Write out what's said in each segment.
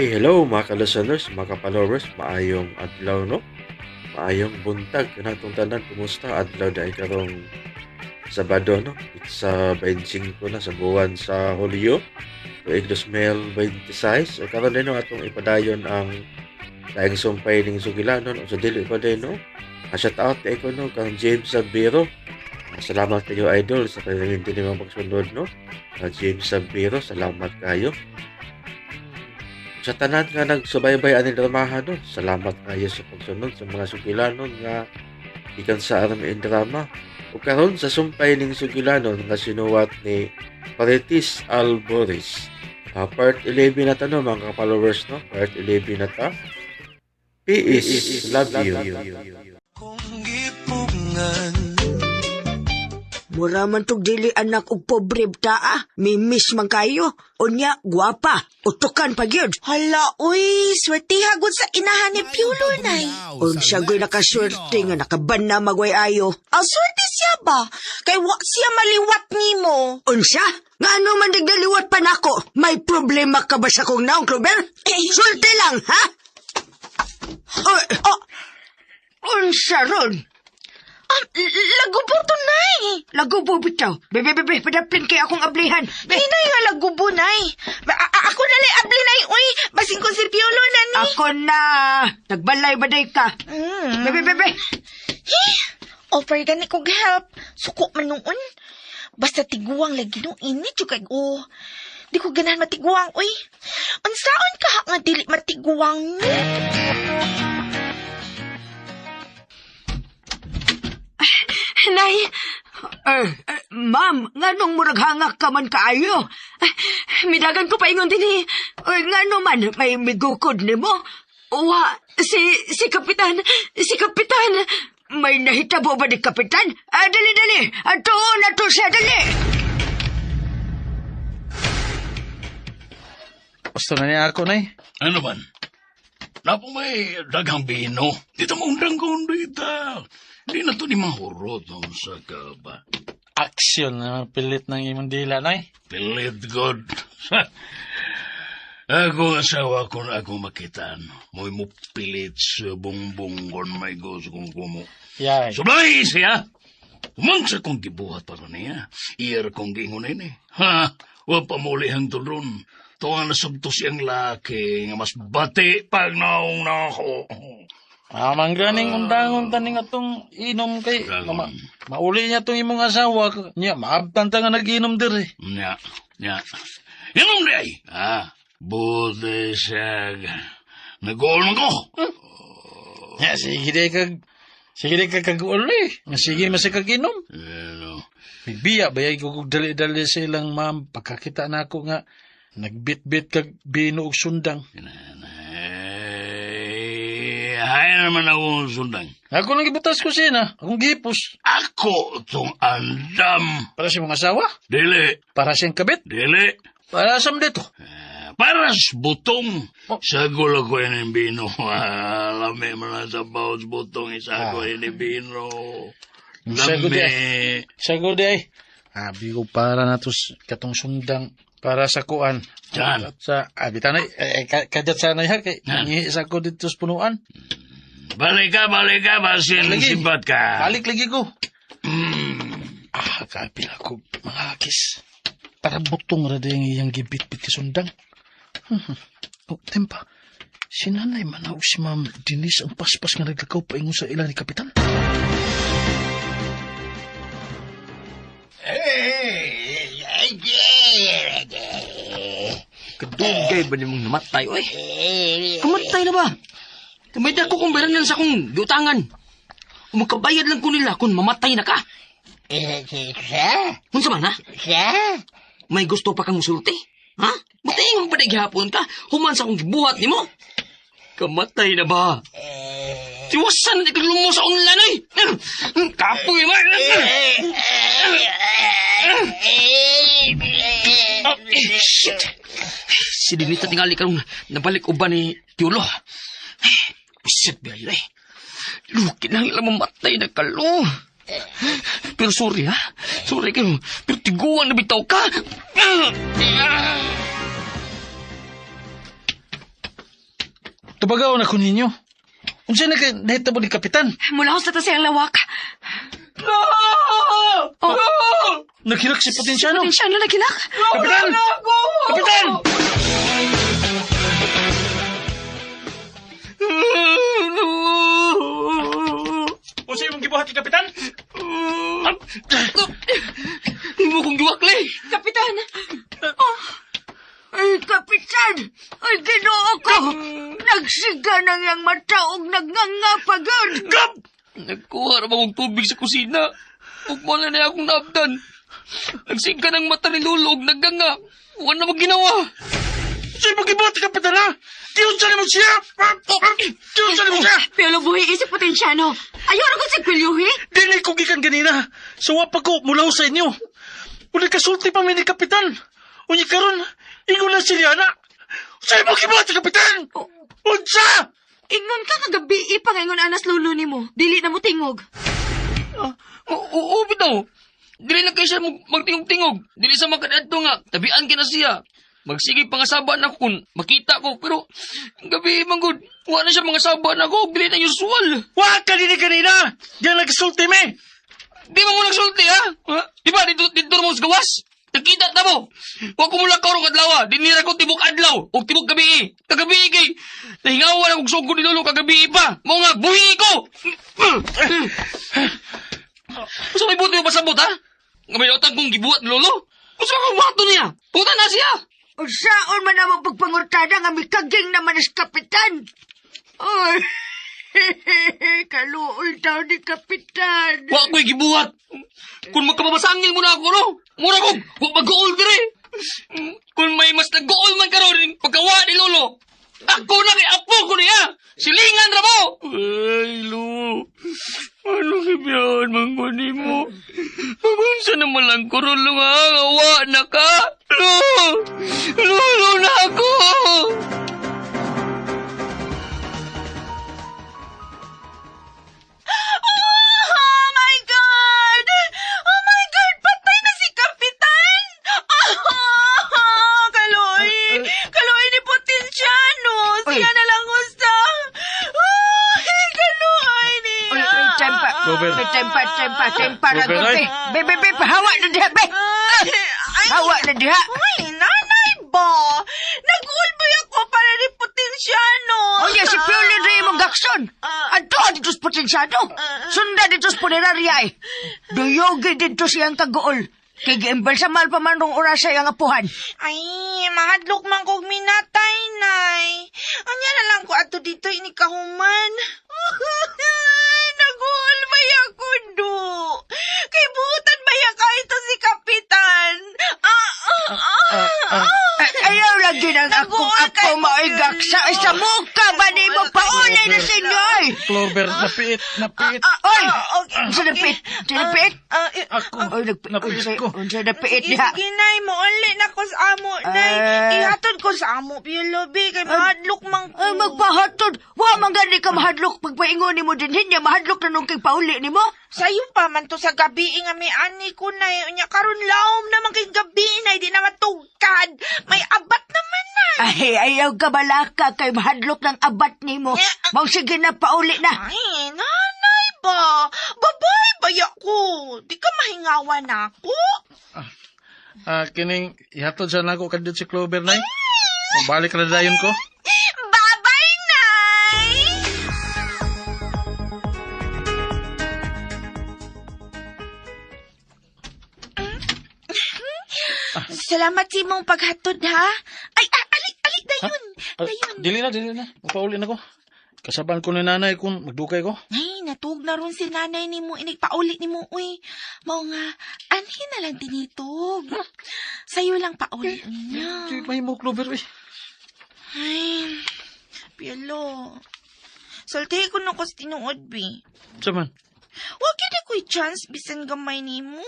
Hi, hello mga ka-listeners, mga ka-followers, maayong adlaw, no? Maayong buntag kanatong tanan, kumusta? Adlaw dahil karong Sabado, no? It's 25 na sa buwan sa Hulyo, tuig 2026. O karon din, no, atong ipadayon ang daing sumpay ning sugilanon o sa dili pa din, no? Shout out kay ko, no, kang James Sabiro. Salamat kayo, idol, sa kanyang hindi mga pagsunod, no? James Sabiro, salamat kayo. Sa tanan nga nagsubaybay aning dramahan, no, salamat kayo sa pagsunod sa mga sugilanon nga gikan sa RMN Drama. Ug karon sa sumpay ning sugilanon nga sinuwat ni Marites Alboris. Part 11 na ta, no, mga ka-followers, no? Part 11 na ta. Peace, love you. Mura man tog dili anak og pobre bta ah. Mimis man kayo. Unya, gwapa. Utukan pa gyud. Hala, uy, swerte hagod sa inahan ni Piolo, nay. Unsa goy nakaswerte nga nakaban na magway ayo. Ang swerte siya ba? Kay wa siya maliwat nimo. Unsa? Nga ano man nagdaliwat pa nako? May problema ka ba sa kong naong, Clover? Sulti lang, ha? Oh, Oh, unsa ron? Lagubo to, nay. Lagubo bitaw. Bebe, bebe, padaplin kay akong ablihan. Be, Hinay nga lagubo, nay. Ako na lay abli, nay, uy. Basin kong si Piolo na ni. Ako na. Nagbalay ba day ka? Bebe, bebe. Hi, offer gani kog help. Suko man noon. Basta tiguang lagi no init jud kay o. Di ko ganahan matiguang, uy. Unsaon ka nga dili matiguang ni? Nay! Ma'am, nganong murag hangak ka man kaayo? Midagan ko paingon din eh. Ngano man, may migukod nimo? Wa, si Kapitan, si Kapitan. May nahitabo ba ni Kapitan? Ah, dali, dali! Ato na to siya, dali! Gusto na niya ako, nay. Ano man? Napo may daghang bino. Dito mo undang kong dito. Di na to ni mahurot ang sa kaba. Aksyon na pilit ng imong dila, nay. Pilit God. Ako asawa ko na ako makitaan. Mo'y mo pilit sa bongbong kon may gusto kong kumo. Yay. Sublay siya! Umang sa kong gibuhat para niya. Iyar kong giingon ini. Ha? Wa pa muli hang tulon. Tuwa na sabto siyang laki nga mas bati pag naong na ako. Amang ganing undangon taning atong inom kay Undangon. Mauli niya tong imong asawa niya maabtan ta nga nag-inom diri. Nya, nya. Inom di ay. Ah, buti siya. Nag-uol man ko. Ya sige di kag kag-uli. Nga sige man sa kag inom. Ano, Biya ba ko kog dali-dali sa ilang ma'am pagkakita nako nga nagbitbit kag bino og sundang. eh, hay naman ako sundang. Ako lang gibutas ko siya na, akong gipos. Ako tong andam. Para sa imong asawa, Dili, para siyang kabit, dili. para sa dito. Para sa butong. Oh. Sagol ako yung bino. Ah, lami man na sa bawat butong. Isa ko yung bino. Sagol di ay. Lami. Sagol di ay. Abi ko para na to katong sundang para sa kuan. Diyan. Sa abi tanay eh, kadyat sana ha kay Yan. nangihi sa ko dito sa punuan. Balik ka, balik ka. Basin Lagi. sibat ka. Balik lagi ko. Mm. Ah, kapila ko mga akis. Para butong ra di ang iyang gibitbit ka sundang. Oh, tempa. Sinanay man na si Ma'am Denise ang paspas nga naglakaw paingon sa ila ni Kapitan. Kadugay ba nimong namatay, oy? Kamatay na ba? Kamay ko kung beranan sa akong giutangan. Umakabayad lang ko nila kung mamatay na ka. Unsa man, ha? May gusto pa kang musulti? Ha? Buti pa gihapon ka. Human sa akong gibuhat nimo. Kamatay na ba? Tiwasan na ikalumo sa online, oy! Kapoy man! Oh, eh, shit! Si Dinita tingali karong nabalik uban ni Tiulo. Shit, biyayo eh. Luki na ilang mamatay na kalo. Pero sorry ha. Sorry kayo. Pero tiguan na bitaw ka. Tubagaw na ko ninyo. Unsa na kay nahitabo ni Kapitan? Mula sa ta siyang lawak. Oh, Naghilak si Potensyano. Potensyano naghilak. Kapitan! Kapitan! Unsa imong gibuhat ni Kapitan? Imo kong giwakli. Kapitan! Ay, Kapitan! Ay, ginoo ko! Nagsiga nang iyang mata og nagnganga pa gyud. Gab! Nagkuha ra ba kong tubig sa kusina? Ug mo na niya akong naabdan. Nagsigka ng mata ni Lolo ug nagganga. Wa na maginawa. Unsa imong gibuhat ni Kapitan ha? Giunsa nimo siya? Giunsa nimo siya? Piolo buhi si Potensyano. Ayaw na ko si Pilyuhi. Dili ko gikan ganina. Sawa pa ko mulaw sa inyo. Uli kasulti pa mi ni Kapitan. Unya karon, ingon na si Liana. Unsa imong gibuhat ni Kapitan? Unsa? Ingon ka kagabi ipangingon anas lulo nimo. Dili na mo tingog. Oo, bitaw. Dili na kayo siya magtingog-tingog. Dili sa makadadto nga. Tabian ka na siya. Magsige pangasaba na ako kung makita ko. Pero, ang gabi, manggod, wala na siya mga saba na ako. Dili na usual. Wa ka dinhi kanina. Diyan nagkasulti mi. Di ba mo nagsulti, ha? Ha? Di ba, dito, dito mo sa gawas? Nakita na mo. Wa ko mula karon adlaw, Dinira ko tibok adlaw ug tibok gabi. Kagabi kay nahingawa na kog sugod ni Lolo kagabi pa. Mao nga buhi ko. Unsa may buti mo pasabot ha? Nga may utang kong gibuhat ni Lolo. Unsa ka buhaton niya? Puta na siya. Unsaon man among pagpangurtada nga mikaging naman is Kapitan? Ay, kaluoy daw ni Kapitan. Wa ko'y gibuhat. Kung magkapabasangil mo na ako, no? Mura ko, wa mag-gool dire. Kung may mas nag-gool man karon pagkawa ni Lolo. Ako na kay apo ko niya. Silingan ra mo. Ay, Lo. Ano kibiyaan man ko nimo? Magunsa na malang ko ron nga, wa na ka. Lo! Lolo na ako! Oh my God! Oh my God! Patay na si Kapitan! Ah, kaloy! Kaloy ni Potensyano! Siya na lang gusto! Ay, kaloy niya! Oy, oy, tempa. Robert. Oy, tempa, tempa, tempa. Robert, Ragot, ay. be. Be, be, be, pahawa na diha, be. Ay, ay, Hawa na diha. Uy, nanay ba? Nag-ulboy ako para ni Potensyano! Oye, si Piolo na imong gakson. Adto dito sa potensyado. Sunda dito sa punerarya eh. Duyogi dito siyang kagool. Kay giimbalsamal pa man rong orasa iyang apuhan. Ay, mahadlok man kog minatay, nay. Anya na lang ko ato dito ini kahuman. Nagulmay ako do. Kay buutan ba ya ka ito si Kapitan? Ah, ah, ah, ah. Ay, ayaw lagi ng akong Naguol apo kay maoy gaksa. Ay, sa muka ba ni mo paulay na sa inyo ay? Clover, napiit, napiit. Oy! Ah, okay, Sa napiit? Sa napiit? Ah, eh, Ako, Oy, nagpiit. napiit ko. Unsa napiit Sige, diha? sige, nay. Mauli na ko sa amo, nay. Ah. Ihatod ko sa amo, Piolo, be. Kay mahadlok man ko. Ay, magpahatod. Wa man gani ka mahadlok pagpaingon nimo dinhin niya. Mahadlok na nung kay pauli nimo. Sayo pa man to sa gabi nga may ani ko na unya karon laom naman kay gabi na di na matugkad. May abat naman na. Ay, ayaw ka balaka kay mahadlok ng abat nimo. Mao sige na pauli na. Ay, nanay ba? Babae ba ko? Di ka mahingawa na ako? Ah, kining ihatod sa nako kadto si Clover nay. Balik ra dayon ko. Bye-bye, nay! Salamat sa imong paghatod, ha? Ay, ah, alik, alik, dayon. Ah, Dayon. dili na, dili na. Mapauli na ko. Kasaban ko ni nanay kung magdukay ko. Ay, natug na ron si nanay ni mo, inigpauli ni mo, uy. Mao nga, anhin na lang tinitog. Sa'yo lang pauli niya. Di may mo Clover eh. Ay, Pielo. Sulti ko na ko sa tinuod, bi. Saman. Wa gyud ko'y chance bisan gamay nimo.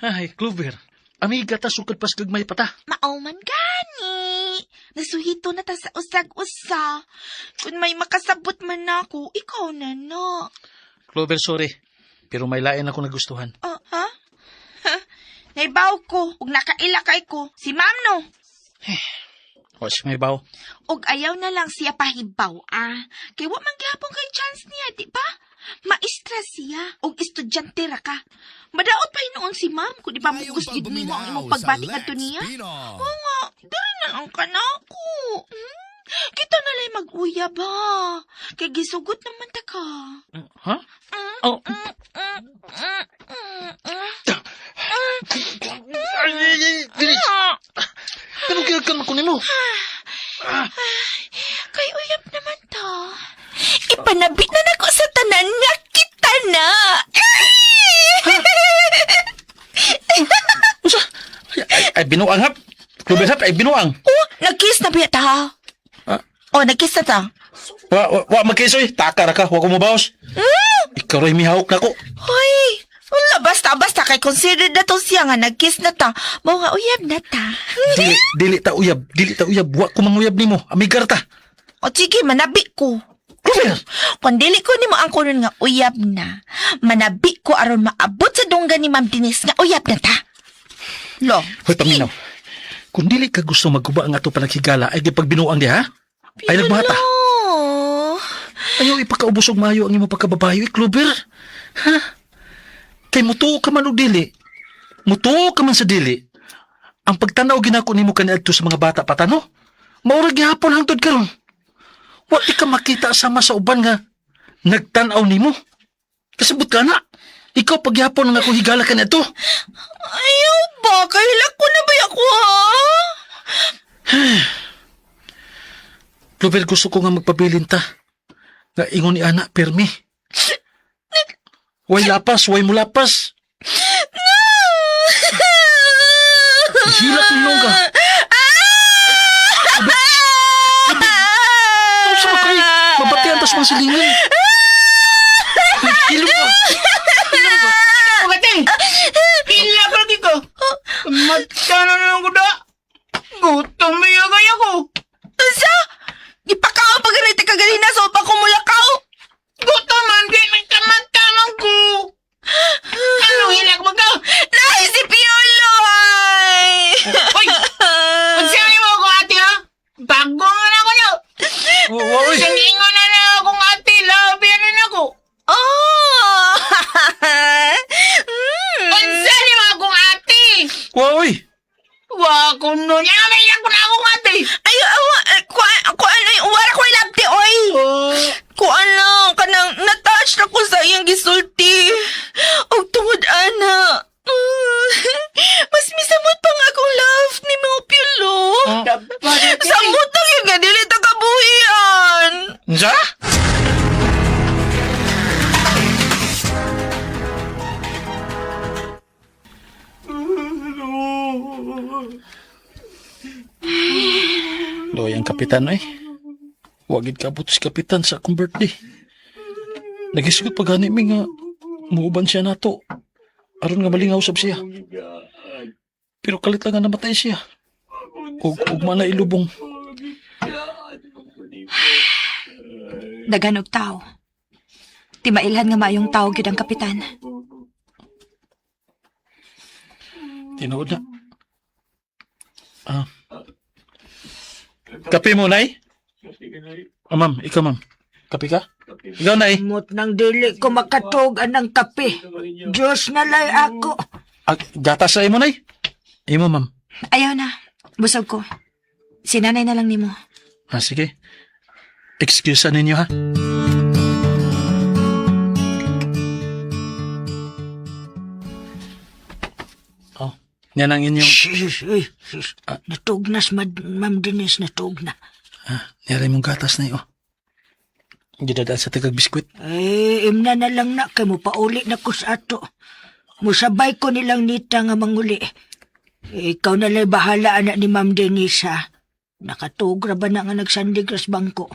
Ay, Clover. Amiga ta sukad pas gagmay pata. Mao man gani. Nasuhito na ta sa usag-usa. Kung may makasabot man ako, ikaw na na. Clover, sorry. Pero may lain ako nagustuhan. Oh, ha? Ha? Naibaw ko, ug nakaila kay ko. Si ma'am no. O, siya may baw. Og ayaw na lang siya pahibaw, ah. Kay wa man gihapon kay chance niya, di ba? Maestra siya, og estudyante ra ka. Madaot pa hinuon si ma'am kung di ba Maayong mugos gyud nimo ang imong pagpaminaw sa pagbati Lex ngadto niya. Pino. Oo nga, diri na lang ka na ako. Kita na lang mag-uya ba? Kay gisugot naman ta ka. Ha? Oh. Ay, ay, ay, dili. Pero kaya ka ko nimo. Kay uyab naman to. Ipanabi na nako sa tanan nga kita na. Usa? Ay, ay, ay binuang hap. Kluber hap, ay binuang. Oh, nag-kiss na biya ta. Ah? Oh, nag-kiss na ta. Wa, wa, wa magkisoy. Taka ra ka, wa ko mobaos. Ikaw ra'y mihawak na ko. Hoy, wala basta basta kay consider na to siya nga nag-kiss na ta. Mao nga uyab na ta. Dili, dili ta uyab, dili ta uyab. Wa ko manguyab nimo. Amigar ta. O sige, manabi ko. Kluber! Kung dili ko nimo ang kunon nga uyab na, manabi ko aron maabot sa dunggan ni Ma'am Denise nga uyab na ta. Lo. Hoy, paminaw. Kung dili ka gusto magguba ang ato panaghigala, ay di pagbinuang di ha? Ay nagmata. Lo. Ayaw ipakaubos og maayo ang imong pagkababayo, eh, Kluber. Ha? Kay mutuo ka man og dili. Mutuo ka man sa dili. Ang pagtanaw ginako nimo kaniadto sa mga bata patano. Maura gihapon hangtod karon. Wa di ka makita sama sa uban nga nagtan-aw nimo. Kasabot ka na. Ikaw pagyapon ang akong higala kaniadto. Ayaw ba? Kahilak ko na ba ako ha? Kluber, gusto ko nga magpabilin ta. Nga ingon ni ana, permi. Way lapas, way mulapas. Hilak ninong ka. Ano sa makay? Mabatian tas mga silingan. Hilak ka. Hilak ka. Pagating! Pila pa lagi ko. Magkano na lang ko da? Gutom na yung kaya ko. Unsa? Gipakaw pa ganit ka ganina so pa kumulakaw. Gutom man kay may kamantaman ko. Anong hilak mo ka? Lahi si Piolo ay. Hoy! Unsa mo ako ate ha? Bago nga na ako niyo. Oh, oy. Singingon na na akong ate. Labi na na ako. Oh. Unsa ni mo akong ate? Oy. Wa ko nun. Ah, may hilak ko na akong ate. Ay, awa, kuan, kuan, ay, wala ko ilabti, oy. Kuan lang, kanang natouch na ko sa iyang gisulti. Og tungod, ana. Mas misamot pa nga akong love ni mga Piolo. Samot na yun nga, dili ta kabuhian. Unsa? Loy ang kapitan eh. Wagid ka si kapitan sa akong birthday. Nagisgot pa gani mi nga muuban siya nato. Aron nga malingaw sab siya. Pero kalit lang nga namatay siya. Ug ugma na ilubong. Daghan og tao. Timailhan nga maayong tao gyud ang kapitan. Tinuod na. Ah. Kape mo, Nay? Ah, ma'am. Ikaw, ma'am. Kape ka? Ikaw, Nay. Mot nang dili ko makatug anang kape. Diyos na lay ako. Ah, gatas sa imo, Nay. Imo, ma'am. Ayaw na. Busog ko. Sinanay na lang nimo. Ah, sige. Excuse ninyo, ha? Oh, yan ang inyong... Sus, uy, sus. Natugnas, Ma'am Denise, natugna. Ah, niyari mong gatas na oh. Gidadaan sa tagag biskwit. Ay, imna na lang na kay mo pauli na ko sa ato. Musabay ko nilang nita nga manguli. Eh, ikaw na lang bahala anak ni Ma'am Denise ha. Nakatugra ba na nga nagsandig ras bangko?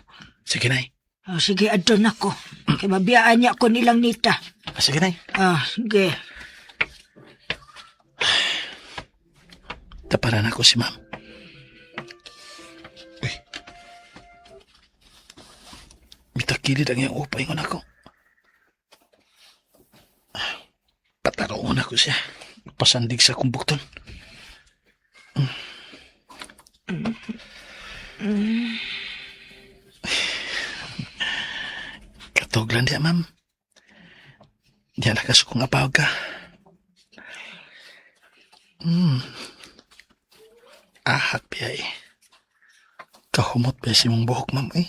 Sige, Nay. Ah, sige, adto na ko. Kay mabiyaan niya ko nilang nita. Ah, sige, Nay. Ah, sige. Taparan ako si ma'am. Uy. Mitakilid ang iyang upay ko ako. Pataroon ako siya. Pasandig sa kumbukton. Katog lang diya, ma'am. Diya na kasukong apaw ka. Ahak biya eh. Kahumot biya si mong buhok, ma'am eh.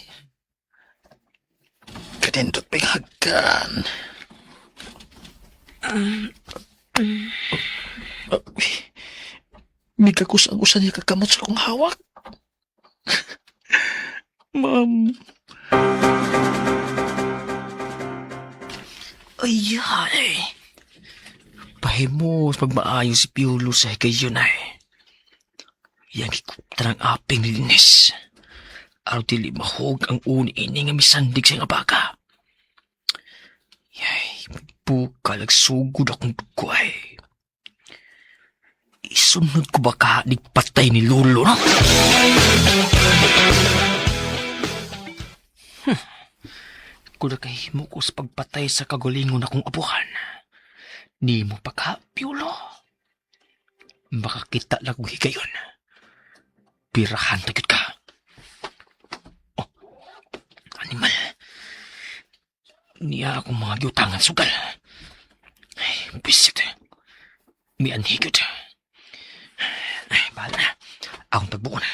Kadindot pa yung hagkan. Oh, uy. Mikakus ang usan niya kakamot sa kong hawak. Ma'am. Ay, ay. Pahimos pagmaayo si Piolo sa higayon ay. Yang gikupta ng aping linis. Araw dili mahog ang uni ini nga misandig sa nga baka. Yay, bukal agsugod akong dugoy. Isunod ko ba ka patay ni Lolo, no? Kung nakahimo ko sa pagpatay sa kagulingon akong abuhan, ni mo pa ka, Piolo. Makakita lang kong higayon. Pirahan tagyod ka. Oh, animal. Niya akong mga giutangan sugal. Ay, bisit. Mianhigod. Ay, bahala na. Akong tagbuon.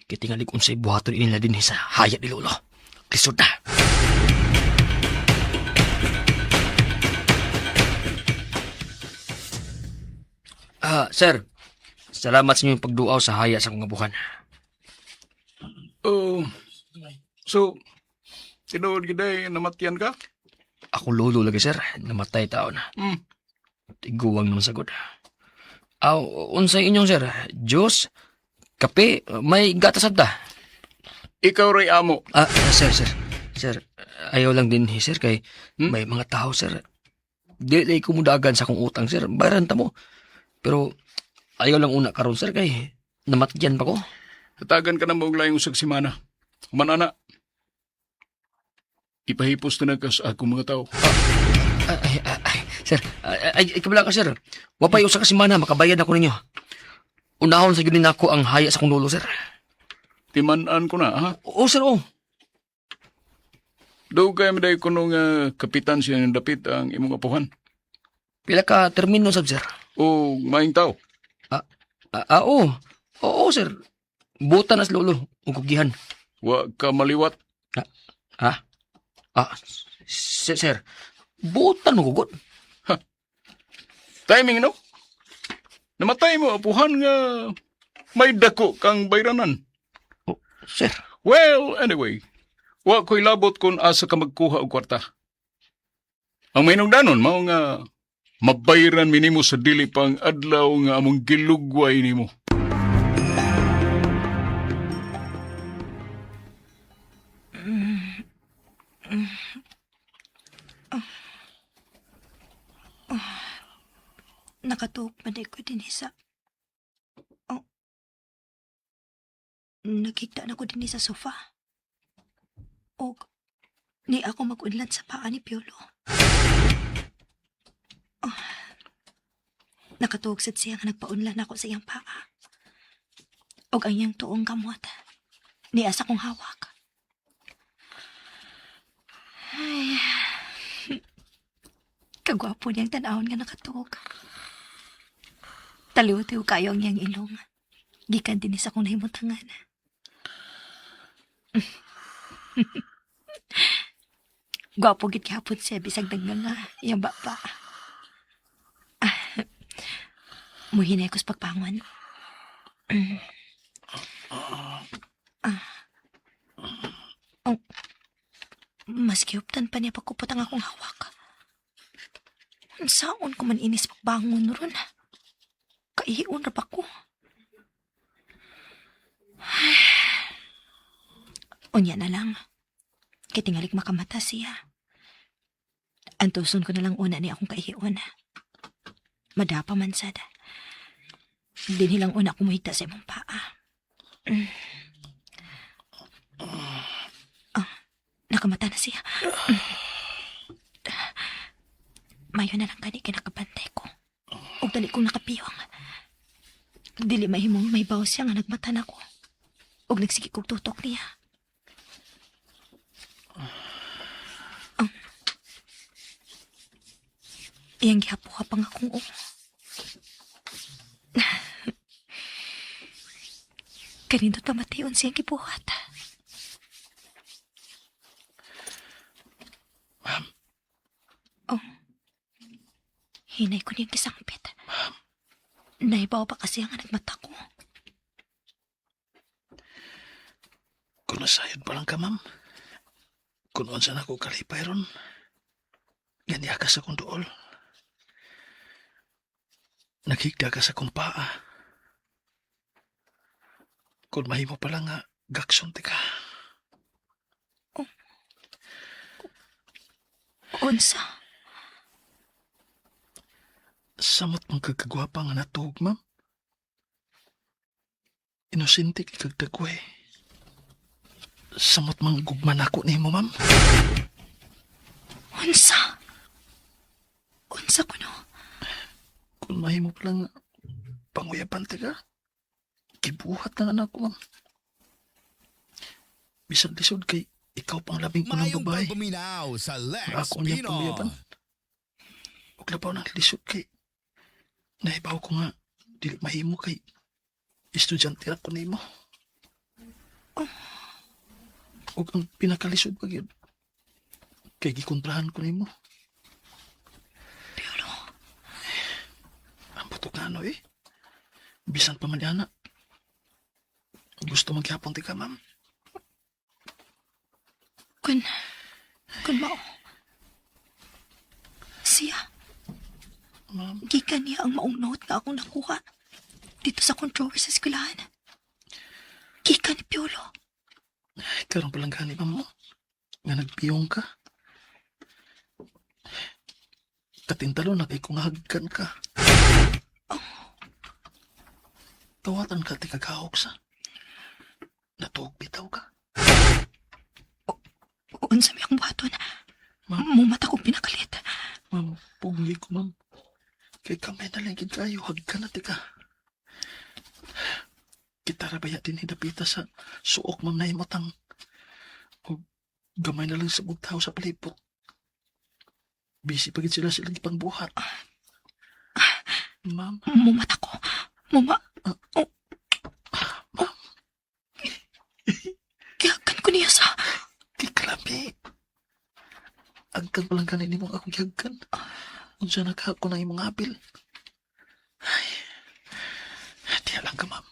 Kitingalig unsay buhaton inila din sa hayat ni Lolo. Lisod na. Ah, sir. Salamat sa inyong pagduaw sa haya sa akong abuhan. Oh, so, tinuod gid ay namatyan ka? Ako lolo lagi, sir. Namatay taon. Tiguang naman sagot. Aw, unsay inyong, sir? Juice? Kape? May gatas ta. Ikaw ray amo. Ah, sir, sir. Sir, ayaw lang din, eh, sir, kay may mga tao, sir. Dili ko mudagan sa akong utang, sir. Bayaran ta mo. Pero ayaw lang una karon, sir, kay namatyan pa ko. Hatagan ka na mo og layong usag semana. Human ana. Ipahipos na ka sa akong mga tao. Ay, ay, ay, ay, sir, ay, ay, ay, kabila ka, sir. Wapay usa ka semana, makabayad ako ninyo. Unahon sa gyud nako ang haya sa akong lolo, sir. Timan-an ko na, ha? Oo, sir, oo. Dugay man day kuno nga kapitan siya ng dapit ang imong apuhan. Pila ka termino, sab, sir? O maing tao. Ah, ah, oo. Oo, sir. Buta na sa lolo, ug kugihan. Wa ka maliwat. Ha? Ah, sir, sir. Butan mo gugod. Timing, no? Namatay mo apuhan nga may dako kang bayranan. Oh, sir. Well, anyway, wa ko'y labot kung asa ka magkuha og kwarta. Ang mainugdanon mao nga mabayran minimo sa dili pang adlaw nga among gilugway nimo. Nakatuok man ko din sa... Oh. Nakita na ko din sa sofa. Og ni ako mag-unlan sa paa ni Piolo. Oh. Nakatuog sad siya nga nagpaunlan ako sa iyang paa. Og ang iyang tuong kamot. Ni asa kong hawak. Ay. Kagwapo niyang tanawon nga nakatuog. Taliw-tiw kayo ang iyang ilong. Gikan din sa akong nahimutangan. Gwapo gid gihapon siya bisag nga iyang baba. Ah, muhinay ko sa pagpangon. Ah. Oh, mas gihuptan pa niya pagkupot ang akong hawak. Unsaon ko man inis pagbangon ron. Kaihion ra ba ko? Unya na lang. Kay tingalig makamata siya. Antuson ko na lang una ni akong kaihion. Madapa man sad. Dinhi lang una kumuhita sa imong paa. Mm. Ah, nakamata na siya. Mayo na lang kani kinakabantay ko. Ug dali kong nakapiyong. Dili mahimong may baw siya nga nagmata na ko. Ug nagsige kog tutok niya. Oh. Iyang gihapo pa nga akong oo. Kanindot pamation siyang gibuhat. Ma'am. Oh. Hinay ko niyang gisangpit. Naibaw pa kasi ang nagmata ko. Kung nasayod pa lang ka, ma'am. Kung unsa na ko kalipay ron. Ganiya ka sa kong duol. Naghigda ka sa kong paa. Kung mahimo pa lang nga, gakson ti ka. Unsa? Samot mong kagkagwapa nga natuog, ma'am. Inosente kay kag dagway. Samot mang gugma nako nimo, ma'am. Unsa? Unsa kuno? Kung mahimo pa lang panguyapan ti ka. Gibuhat na nga nako, ma'am. Bisan lisod kay ikaw pang labing unang Maayong babae. pagpaminaw sa Lex Ako niyang Pino. panguyapan. Ug labaw na lisod kay nahibaw ko nga dili mahimo kay estudyante ra ko nimo. Ug ang pinakalisod pa gyud kay gikontrahan ko nimo. Piolo, Ang putok na ano eh. Bisan pa man ana. Gusto magyapon ti ka, ma'am. kun mao. Siya, Ma'am, gikan niya ang maong note nga akong nakuha dito sa akong drawer sa eskwelahan. Gikan ni Piolo. ay, karon pa lang gani, ma'am mo. Nga nagpiyong ka. Katintalo na kay kung hagkan ka. Tawatan ka ti kagahok sa. Natuog bitaw ka. Unsa may akong buhaton. Ma'am. Mumata kong pinakalit. Ma'am, pugli ko, ma'am. Kay kamay na lang gid kayo, hagkan na ti ka. Kita ra baya din hidapita sa suok, ma'am, na imotang. O gamay na lang sa bugtaw sa palibot. Busy pa gid sila silang ipangbuhat. Ma'am, Mumata ko. Muma... Oh. Ma'am. Gihagan ko niya sa... Di kalami. Agkan pa lang kanin imong akong gihagkan. Unsa na ka ako ng imong apil. Ay, di lang ka, ma'am.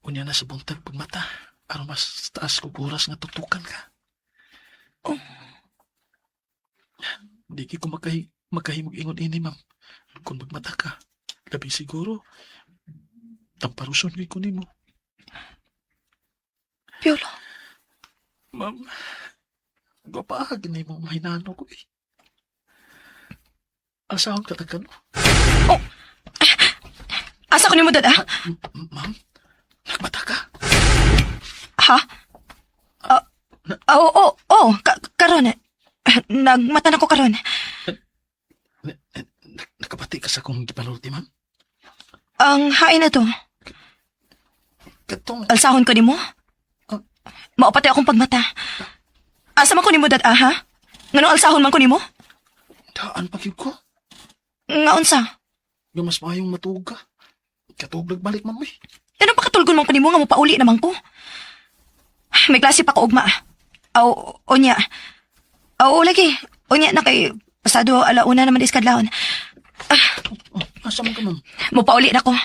Unya na sa buntag pagmata. Aron mas taas kog oras nga tutukan ka. Oh. Di ko makahimog ingon ini, ma'am. Kung magmata ka, labi siguro, tamparuson kay ko nimo. Piolo, Ma'am, gwapahag ni mo mahinano ko eh. Asahon ka taga no? asa ko nimo dad, ah? Ma'am, nagmata ka? Ha? Oo, oo, oo, karon. Nagmata na ko karon. Nakabati ka sa akong gipanulti, ma'am? Ang hain na to, Katong, alsahon ko nimo? Ah. Mao pati akong pagmata. Asa man ko nimo dad, ah, ha? Nganong alsahon man ko nimo? Daan pa gyud ko. Nga unsa? Nga mas maayong matuog ka. Katuog nagbalik, ma'am, eh. Ganun pa katulgon man ko nimo nga mopauli naman ko. May klase pa ko ugma. Aw, unya. Aw, lagi. Unya na kay pasado alauna naman iskadlawon. Oh, asa man ka, ma'am? Mopauli na ko.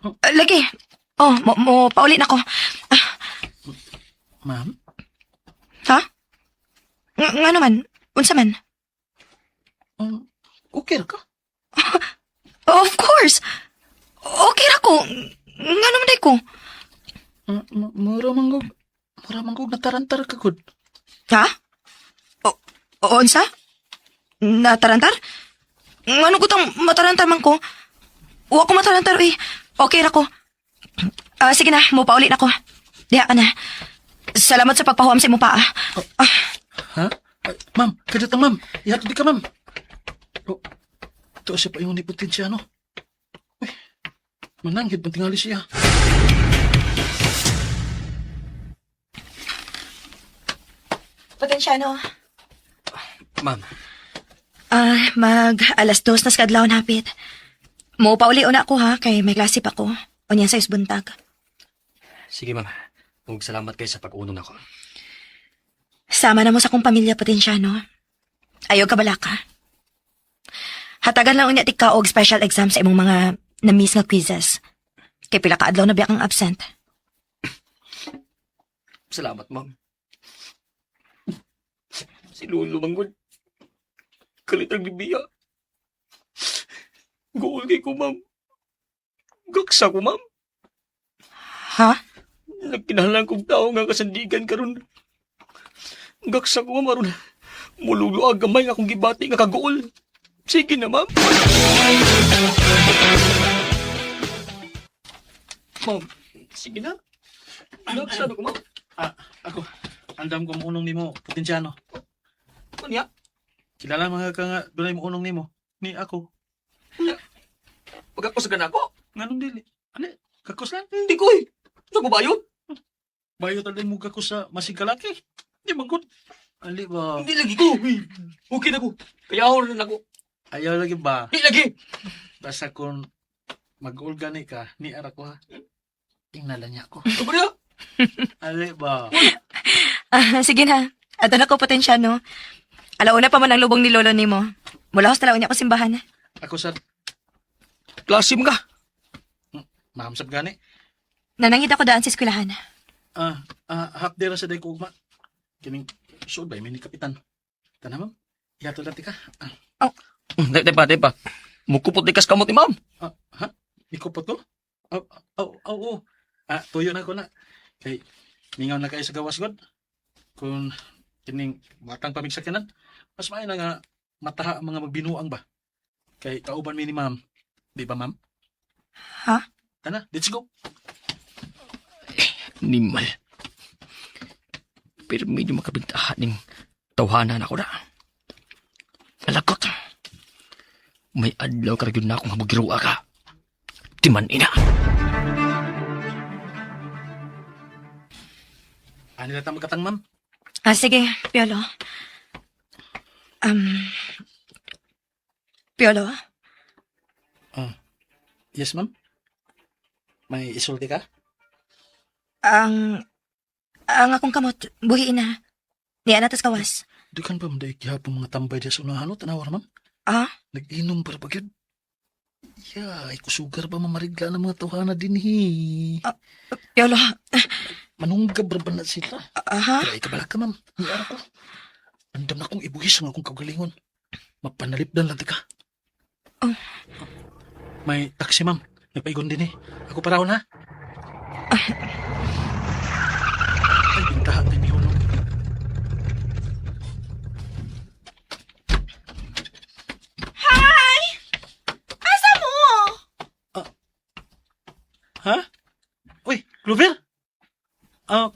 Ah, lagi. Oh, mo pauli na ko. Ah, Ma'am? ha? Nga naman? Unsa man? Okay ra ka? Of course. Okay ra ko. Nga naman day ko. Mura man gog natarantar ka gud. Ha? O, unsa? Natarantar? Ngano ko tang matarantar man ko? Wa ko matarantar eh. Okay ra ko. Ah, sige na, mo pauli na ko. Diha ka na. Salamat sa pagpahuam sa imo pa. Ah. Ah, Ha? Ay, ma'am, kadto ma'am. Ihatod di ka, ma'am. Oh, ito siya pa yung niputin siya, no? Uy, mananghid man tingali siya. Potensyano. Ma'am, Ah, mag 2:00 na sa kadlawon hapit. Mo pauli una ako ha, kay may klase pa ko. Unya sa isbuntag. Sige, ma'am. Ug salamat kay sa pag-unong nako. Sama na mo sa akong pamilya, Potensyano. Ayaw ka balaka. Hatagan lang unya ti ka og special exam sa imong mga na-miss nga quizzes. Kay pila ka adlaw na biya kang absent. Salamat, ma'am. Si Lolo manggod. Kalit ang gibiya. Gool kay ko, ma'am. Gaksa ko, ma'am. Ha? Nagkinahanglan kong tao nga kasandigan karon. Gaksa ko, ma'am, aron mululo ang gamay nga akong gibati nga kagool. Sige na, ma'am. Ma'am, sige na. Gaksa na ko, ma'am. Ah, ako. Andam ko mo unong nimo, Potensyano. Ano niya? Kilala mga ka nga dunay mo unong nimo. Ni ako. Pagkakos ka na ako. Nganong dili? Ano? Kakos lang? Hindi ko eh. Sa ko ba yun? Bayo talaga mo kakos sa masigalaki. Di man good. Ali ba? Hindi lagi ko. Uy, okay na ko. Kaya ako na ako. Ayaw lagi ba? Hindi lagi. Basta kung mag-organic ka, ni ara ko ha. Tingnalan niya ako. Ano ba niya? Ali ba? Ah, sige na. Ato na ko, Potensyano. Alauna pa man ang lubong ni Lolo nimo. Mula hos talaw niya ko simbahan. Ako sa Klasim ka. mahamsab gani. Nanangit ako daan sa eskwelahan. Ah, ah, half day ra sa day ko ugma. Kining suod ba ni kapitan. Tana ma'am. Ihatod lang ti ka. Ah, Day pa, day pa. Mukupot di kas kamot ni ma'am. ah, ha? Ikupot ko? Oh, oh, oh, oh. Ah, tuyo na ko na. Kay mingaw na kayo sa gawas god. Kung kining batang pamigsakyanan, mas maayo na nga mataha ang mga magbinuang ba. Kay kauban mi ni ma'am. Di ba ma'am? Ha? Tana, let's go. Nimal. Pero medyo makabintahan ning tawhanan ako na. Alagot. May adlaw ka na akong habagirua ka. Timan ina. Ani na ta magkatang ma'am. Ah, sige, Piolo. Um, Piolo, Yes ma'am. May isulti ka? ang... Ang akong kamot, buhiin na. Niya na tas kawas. Di kan ba manday gihapon mga tambay diya sa unahan no? Tanawa ra, ma'am. Ah? Nag-inom para pag yun. Ya, ay kusugar ba mamarigla ng mga tawhana dinhi. Piolo, Manunggab ra ba na sila? aha? Pero ay kabala ka, ma'am. Niara ko. Andam na akong ibuhis ang akong kaugalingon. Mapanalipdan lang ka. Oh. May taxi, ma'am. Nagpaigon din eh. Ako parahon, ha? Ay, bintaha kay Mihulog. Hi! Asa mo? Ha? Uy, Clover? Ah,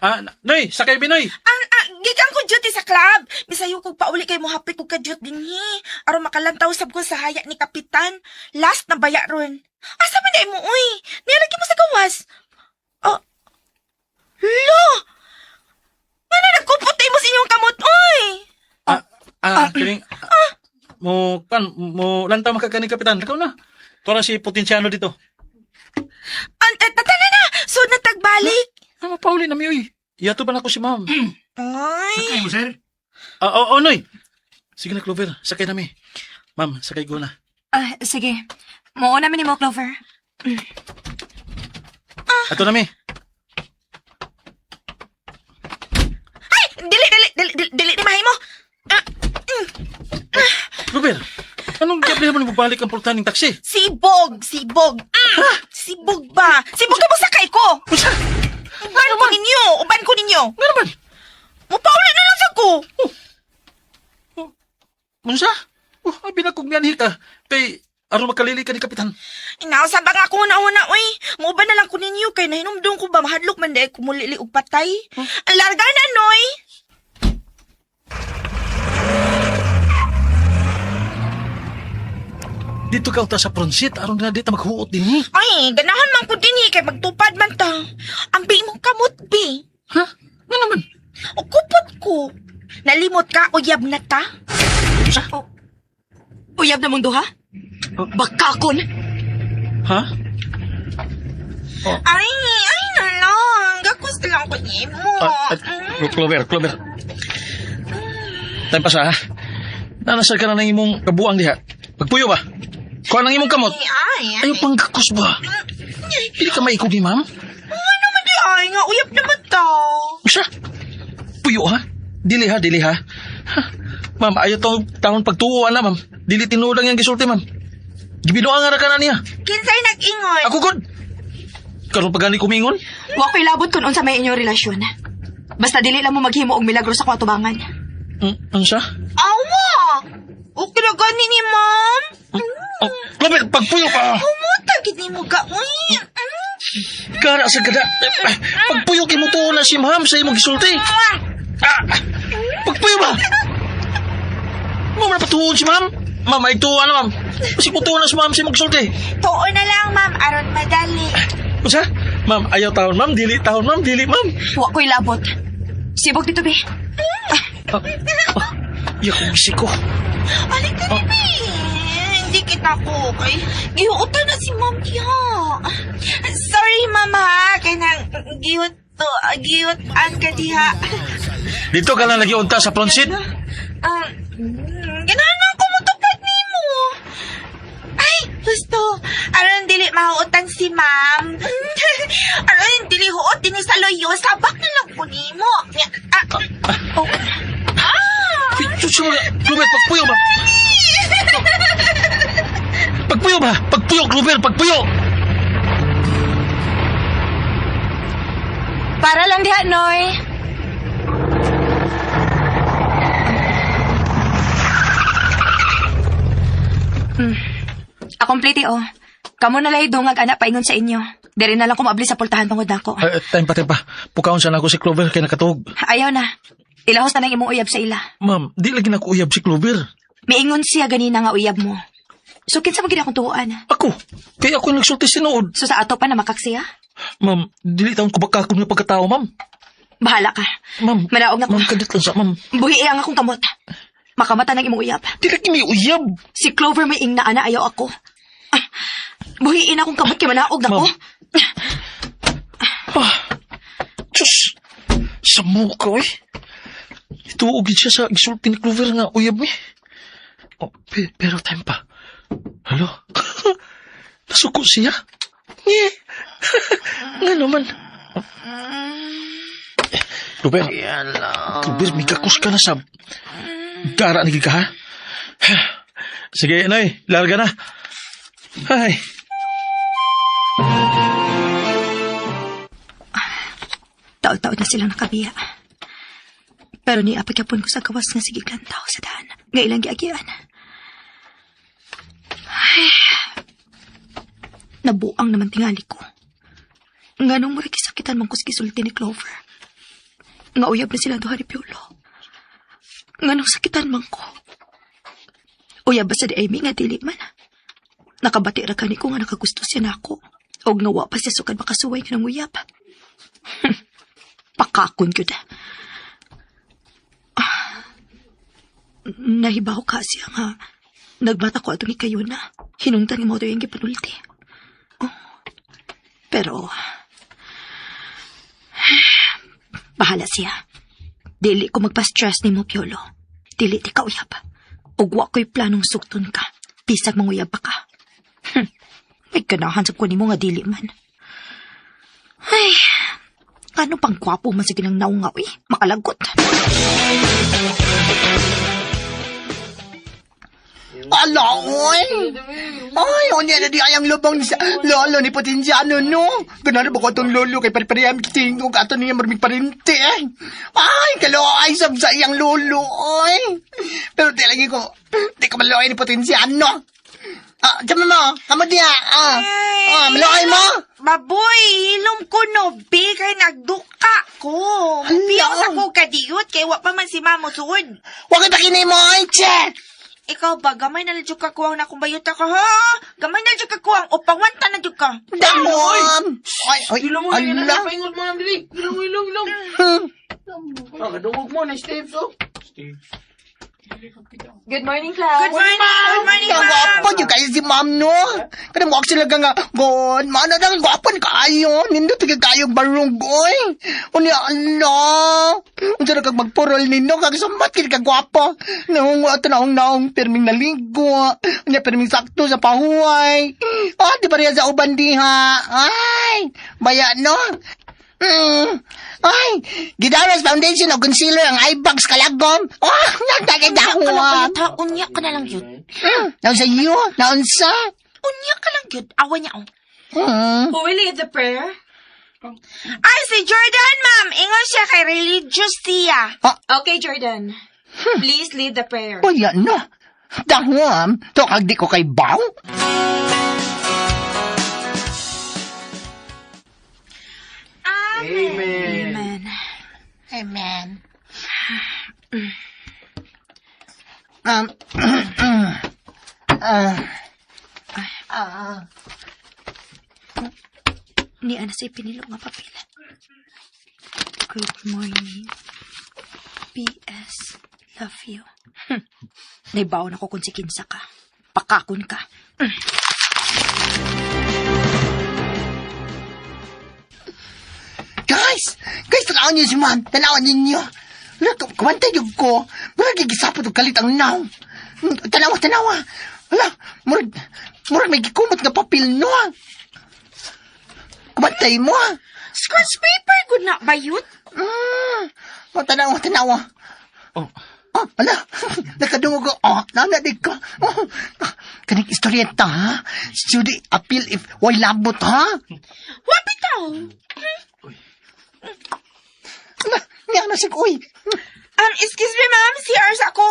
ah, Noy, sakay Binoy. Ang ah, gikan ko duty sa club. Bisayo kog pauli kay mo hapit kog ka-duty dinhi. Aron makalantaw sab ko sa haya ni kapitan. Last na baya ron. Asa man day mo uy? Nialagi mo sa gawas. Oh. Lo! Ngano nagkupot mo sa inyong kamot uy? Ah, ah, kining, ah, mo, pan, mo, lantaw makakani kapitan. Ikaw na. Tora si Potensiano dito. An eh, tata na na. So na tagbalik. Ah, mapauli na mi, uy. Iyato ba na ako si ma'am? Ay. Sakay mo, sir? Ah, oh, oh, Noy. Sige na, Clover. Sakay na mi. Ma'am, sakay ko na. Ah, sige. Muuna mi ni mo, Clover. Ato na mi. Ay, dili dili dili dili, dili ni mahimo. Ah, Clover, anong gabi mo balik ang pultahan ng taxi? Sibog, sibog. Mm, Sibog ba? Sibog ka mo sakay ko. Unsa? Uban ko ninyo, uban ko ninyo. Nga naman? Mupauli na lang sa ko. Unsa? Oh, abi na kong mianhi ka. Kay, aron makalili ka ni Kapitan. Inaw sa bang ako una-una, uy. Muuban na lang ko ninyo kay nahinumdum ko ba mahadlok man dahil kumulili og patay. Ang larga na, Noy. Dito ka uta sa front seat, aron na dito maghuot din eh. Ay, ganahan man ko din eh, kay magtupad man ta. Ang bi mong kamot, bi. Ha? Nga naman? O kupot ko. ko. Nalimot ka, uyab na ta? Uyab na mong duha? Bakakon! Ha? Ay, ay na lang. Gakos na lang ko nimo. Ah, ah, Clover, Clover. Time pa sa ha? Nanasal ka na ng imong kabuang diha. Pagpuyo ba? Kuha ng imong kamot. Ay, ay. Ayaw pang gakos ba? Pili ka maikog ni ma'am? Ano naman di ay nga, uyab naman ta. Usa? Puyo ha? Dili ha, dili ha. Ha? Ma'am, ayaw tong taon pagtuoan na ma'am. Dili tinuod ang iyang gisulti ma'am. Gibinuang nga ra ka na niya. Kinsay nag-ingon? Ako gud. Karon pa gani kumingon? Wa ko'y labot kung unsa may inyong relasyon. Basta dili lang mo maghimo og milagro sa akong atubangan. Unsa? Awa! Okay na gani ni ma'am. Oh, Clover, pagpuyo pa. Kumuta gid nimo ka, uy. Kara sa kada. Pagpuyo kay mo tuo na si ma'am sa imong gisulti. Ah, pagpuyo ba? Ma'am, napatuon si ma'am. Ma'am, ay tuo na ma'am. Kasi mo tuo na si ma'am sa imong gisulti. Tuo na lang, ma'am, aron madali. Unsa? Ma'am, ayaw taon ma'am, dili taon ma'am, dili ma'am. Wa ko'y labot. Sibog dito, be. Ah, ah, Yakong siko. Alik ka ni be. Hindi kita ko kay gihuotan na si ma'am diha. Sorry, ma'am ha. Kay nang gihut to, gihutan ka diha. Dito ka lang lagi unta sa front seat. Ganahan man ko mutupad nimo. Ay, gusto. Aron dili mahuotan si ma'am. Aron dili huot dinhi sa loyo, sabak na lang ko nimo. Ah, oh. Ah! Diyos sa mga... Clover, pagpuyo ba? Pagpuyo ba? Pagpuyo, Clover, pagpuyo! Para lang diha, Noy. Akong plate, oh. Kamo na lay dungag anak paingon sa inyo. Diri na lang ko maabli sa pultahan pangod nako. Ay, time pa, time pa. Pukaon sana ako si Clover kay nakatuog. Ayaw na. Ilahos na nang imong uyab sa ila. Ma'am, di lagi na ako uyab si Clover. Miingon siya ganina nga uyab mo. So kinsa man gid akong tuoan? Ako, kaya ako yung nagsulti sinuod. So sa ato pa na makaksiya? Ma'am, dili taon ko bakakon nga pagkatao, ma'am. Bahala ka. Ma'am, Manaog na ko. ma'am, kadit lang sa, ma'am. Buhi ang akong kamot. Makamata ng imong uyab. Di lagi may uyab. Si Clover may ingna ana ayaw ako. Ah, buhiin akong kamot kay manaog na ko. Ma'am. Ah, Diyos, sa mukha, eh. Ituog gid siya sa gisulti ni Clover nga uyab mi. Oh, pero time pa. Halo? Nasuko siya? Nye. Nga naman. Clover, Clover, may kakus ka na sa... Gara na ka, ha? Sige, Noy, larga na. Ay. Taon-taon na silang nakabiya. Pero ni apagyapon ko sa gawas nga sige tao sa daan. Nga ilang giagian. Ay, nabuang naman tingali ko. Nga nung mura kisakitan man ko sa gisulti ni Clover. Nga uyab na sila duha ni Piolo. Nga nung sakitan man ko. Uyab ba sa di Amy nga dili man. Nakabati ra kani ko nga nakagusto siya nako. Og nga wa pa siya sukad makasuway nga nanguyab. Pakakon gyud. Ah, nahibaw ka siya nga nagbata ko atong ikayo na. Hinungtan nga mo yung gipanulti. Oh. Pero bahala siya. Dili ko magpa-stress ni mo, Piolo. Dili ti ka uyab. Ug wa ko'y planong sukton ka. Bisag manguyab pa ka. May ganahan sa ko nimo nga dili man. Ay, ano pang gwapo man sa ginang naungaw eh. Makalagot. Alaon! Ay, unya na di ayang lubong sa lolo ni Potensiano, no? Ganun ba ko itong lolo kay paripareham kitingog ato niya marmig parente, eh. Ay, kaloay sab sa iyang lolo, oy. Pero di lagi ko, di ko maluoy ni Potensiano. Ah, diyan mo, kamo diya, ah. Ah, maluoy mo? Baboy, hilom ko no, be, kay nagduka ko. Biyaw sa ko kadiyot, kay wa pa man si mamo suod. Huwag ipakinay mo, ay, che! Ikaw ba, gamay na lang ka kuwang na kung bayot ka, ha? Gamay na lang ka kuwang, o pangwanta na jud ka. Damon! Ay, ay, Ilong mo, ala. paingon mo dili. Ilong, ilong, ilong. Hmm. Kadungog mo na, Steve, so. Good morning, class. Good morning, good morning, Ang ma'am. gwapo yun kayo si ma'am, no? Kada mo sila ka nga, God, mana na, gwapo ni kaayo. Nindot ka kayo barong, oy. Unya, ala. Unsa na kag magpurol nino, kag sumat kini ka gwapo. Naong, ato naong naong, pirming naligo. Unya, pirming sakto sa pahuway. Ah, di ba riya sa uban diha? Ay, baya, no? Ay, Gidaras Foundation o concealer ang eye bags kalagom. Oh, nagdagadawa. Unya unya ka na lang yun. Naunsa iyo? Naunsa? Unya ka lang yun. Awa niya, oh. Who will lead the prayer? Ay, si Jordan, ma'am. Ingon siya kay religious siya. Okay, Jordan. Please lead the prayer. Uy, ano? Dahwam, to kag di ko kay baw? Amen. Amen. Ni ana sa ipinilo nga papel. Good morning. P.S. Love you. Naibaon ako kung si kinsa ka. Pakakon ka. Guys! Guys, tanawan niyo si ma'am. Tanawan ninyo. Wala, kumantay yung ko. Murag gigisapot og kalit ang naw. Tanawa, tanawa. Wala, murag, murag may gikumot nga papel, no? Kumantay mo, ah. Scratch paper, good na ba yun? Oh, tanawa, tanawa. Oh. Oh, ala, nakadungog ko. Oh, nana di ko. Oh, kaning istorya ta, ha? Study appeal if way labot, ha? Wapitaw. Ala, niya na si Uy. Excuse me, ma'am. CR sa ako.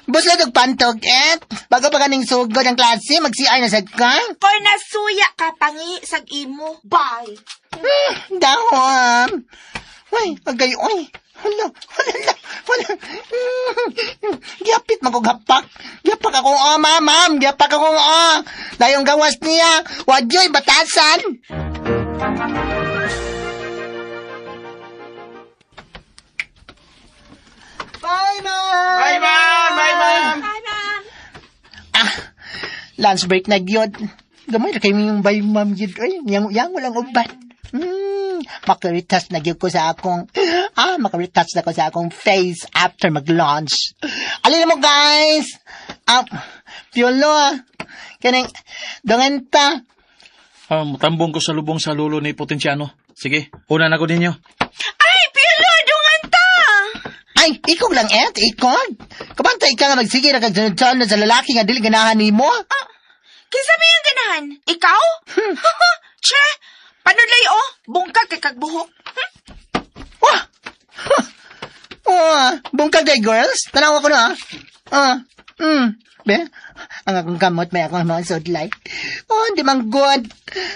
Buslo og pantog, et. Bago pa kaning sugod ang klase, mag-CR na sad ka. Kor nasuya ka pangi sag imo. Bye. Dahon. Uy, agay, uy. Hala, hala, hala. Giyapit man kog hapak. Giyapak ako, oh, ma'am, ma'am. Giyapak ako, oh. Dayong gawas niya. Wadyo'y batasan. Bye, ma'am. Bye, ma'am! Bye, ma'am! Bye, ma'am. Ah, lunch break na gyud. Gamay ra kay yung bye, ma'am gyud. Ay, yang yang walang uban. Makaretouch na gyud ko sa akong makaretouch na ko sa akong face after mag-lunch. Alin mo guys. Piolo ah. Kaning dongenta. Tambong ko sa lubong sa lulo ni Potensiano. Sige, una na ko ninyo. Ay, Piolo, dungan ta. Ay, ikog lang et, ikog. Kabantay ka nga magsige ra kag sunod sa lalaki nga dili ganahan nimo. Kinsa may yung ganahan? Ikaw? Che, panulay oh. Bungkag kay kagbuhok. Wah! Huh. Oh, bungkag day girls. Tanawa ko na ah. Ah. Be, ang akong kamot may akong mga sudlay. Oh, di man good.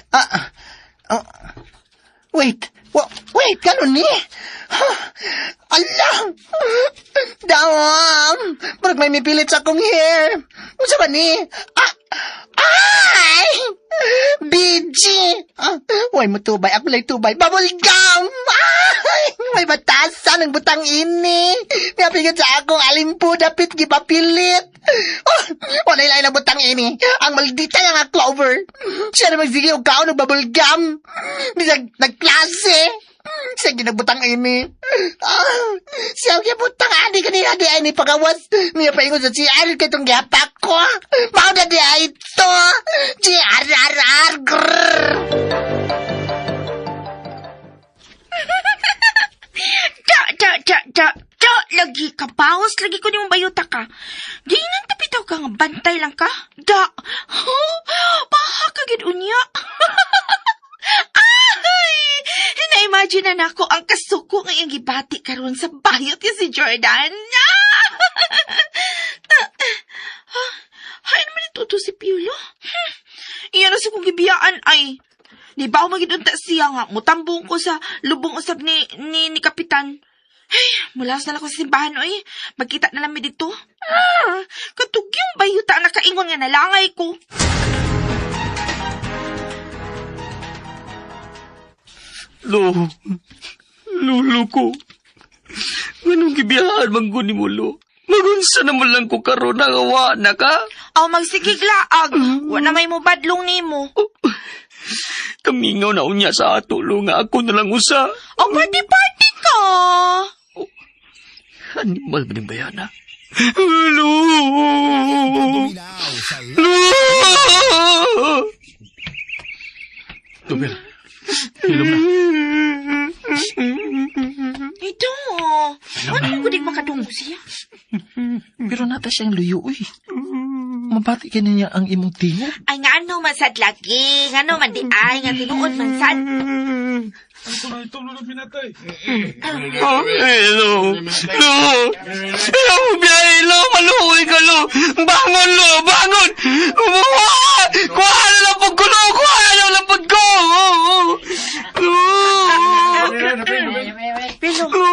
Ah. Oh. Wait. Wait, kanon ni? Huh. Ala! Dawam! Murag may mipilit sa akong hair. Unsa ba ni? Ah! Ay! BG! Ah, way mo tubay. Ako lang tubay. Bubble gum! Ay! May batasan ang butang ini. Niapigit sa akong alimpo dapit gipapilit. Oh, walay lain ang butang ini. Ang maldita nga clover. Siya na magsige og kaon og bubble gum. Bisag nagklase. Siya ginagbutang ini. Ah, siya gibutang ani kanina di ay ni pagawas. Niya paingon sa CR kay tong gihapak ko. Mao na di ay ito. GR R R grrr. Da, da, da, da, da. Lagi ka, bawas lagi ko niyong bayuta ka. Di nang tapitaw ka nga, bantay lang ka. Da. Huh? Paha ka gid unya. Ay! Na-imagine na nako ang kasuko nga iyang gibati karon sa bayot niya si Jordan. Hay naman ito to si Piolo. Iyan na sa kong gibiyaan ay. Di ba ako magidunta siya nga, mutambong ko sa lubong usab ni Kapitan. Ay, mula na lang ako sa simbahan, oy. Magkita na lang mi dito. Ah, katugyong bayuta ang nakaingon nga nalangay ko. Lo, lolo ko. Nganong gibiyahan man ko ni mo, Lo? Magunsa naman lang ko karon nga wa na ka. Aw, magsigig laag. Wa na may mubadlong nimo. Kamingaw na unya sa ato, Lo, nga ako na lang usa. Aw, party-party ka. Animal ba ning bayana? Lo! Lo! Tubir. Hilom na. Ito. Ano mo gudig makadunggo siya? Pero nata siyang luyo, uy. Mabati ka niya ang imong tingog. Ay, nga ano man sad lagi. Nga ano man di ay, nga tinuod man sad. Oh, hello. Lo! Hello, biyahe, lo! Maluoy ka, lo! Bangon, lo! Bangon! Umuha! Kuha na lang pag ko, lo! Kuha na lang pag ko! Lo! Pero, Lo!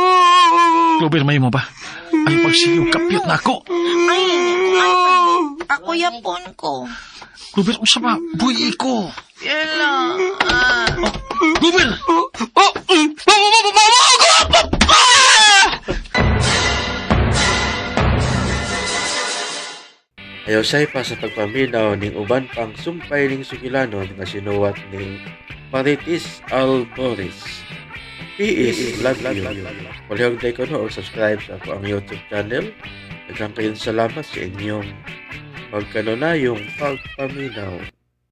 Clover, may mo ba? Ay, pagsiyo, kapyot na ako. ay, Lo! ako yapon ko. Clover, unsa ba? Buhi ko. Yala. Ah. Clover! Oh! Oh! Mama! Mama! Mama! Ayaw say pa sa pagpaminaw ning uban pang sumpay ning sugilanon nga sinuwat ning Marites Alboris. He is love you. Palihog day ko no og subscribe sa ako ang YouTube channel. Daghang kayong salamat sa inyong pagkanunayong pagpaminaw.